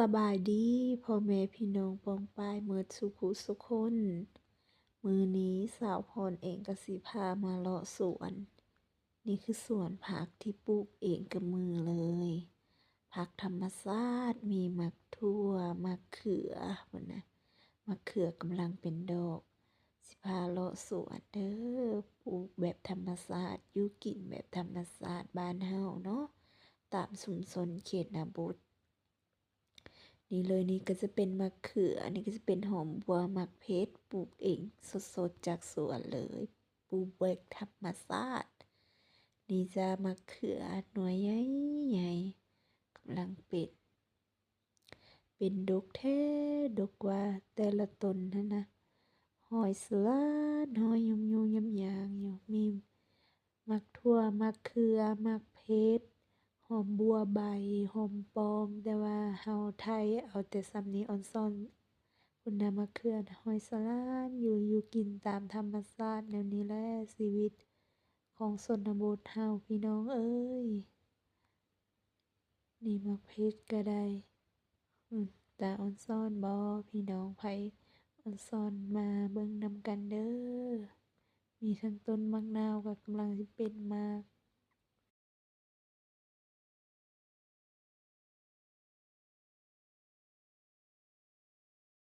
ສະບາຍດີພໍ່ແມ່ພີ່ນ້ອງປ້ອງປາຍໝົດສູ່ຜູ້ສູ່ຄົນ. ມື້ນີ້ສາວພອນເອງກໍຊິພາມາເລາະສວນ. ນີ້ຄືສວນຜັກທີ່ປູກເອງກັບມືເລີຍ. ຜັກທຳມະຊາດ, ມີໝາກຖົ່ວ, ໝາກເຂືອພຸ້ນນະ, ໝາກເຂືອກຳລັງເປັນດອກ. ຊິພາເລາະສວນເດີ, ປູກແບບທຳມະຊາດ, ຢູ່ກິນແບບທຳມະຊາດບ້ານເຮົາເນາະ, ຕາມຊຸມຊົນເຂດນະບົດ. ນີ້ເລີຍ, ນີ້ກໍຈະເປັນໝາກເຂືອ, ນີ້ກໍຈະເປັນຫອມບົວ, ໝາກເຜັດ, ປູກເອງສົດໆຈາກສວນເລີຍ, ປູກແບບທຳມະຊາດ. ນີ້ຈະໝາກເຂືອໜ່ວຍໃຫຍ່ໆ ກຳລັງເປັນ ເປັນດົກແທ້ດົກວ່າ, ແຕ່ລະຕົ້ນຫັ້ນນະ ຮອຍສະຫຼາດ, ຮອຍຫຍຸ້ງໆຍາງໆຢູ່. ມີໝາກຖົ່ວ, ໝາກເຂືອ, ໝາກເຜັດ, ຫອມບົວໃບ, ຫອມປ້ອມ, ແຕ່ວ່າເຮົາໄຖເອົາແຕ່ສ່ຳນີ້, ອອນຊອນພຸ້ນນະ. ໝາກເຂືອນະ ຮອຍສະຫຼາດຢູ່, ຢູ່ກິນຕາມທຳມະຊາດ. ແນວນີ້ແຫຼະຊີວິດຂອງຊົນນະບົດເຮົາ ພີ່ນ້ອງເອີຍ. ນີ້ໝາກເຜັດກໍໄດ້. ອືມ ຕາອອນຊອນບໍ່ ພີ່ນ້ອງ? ໃຜອອນຊອນມາເບິ່ງນຳກັນເດີ. ມີທັງຕົ້ນໝາກນາວກໍກຳລັງຊິເປັນໝາກ,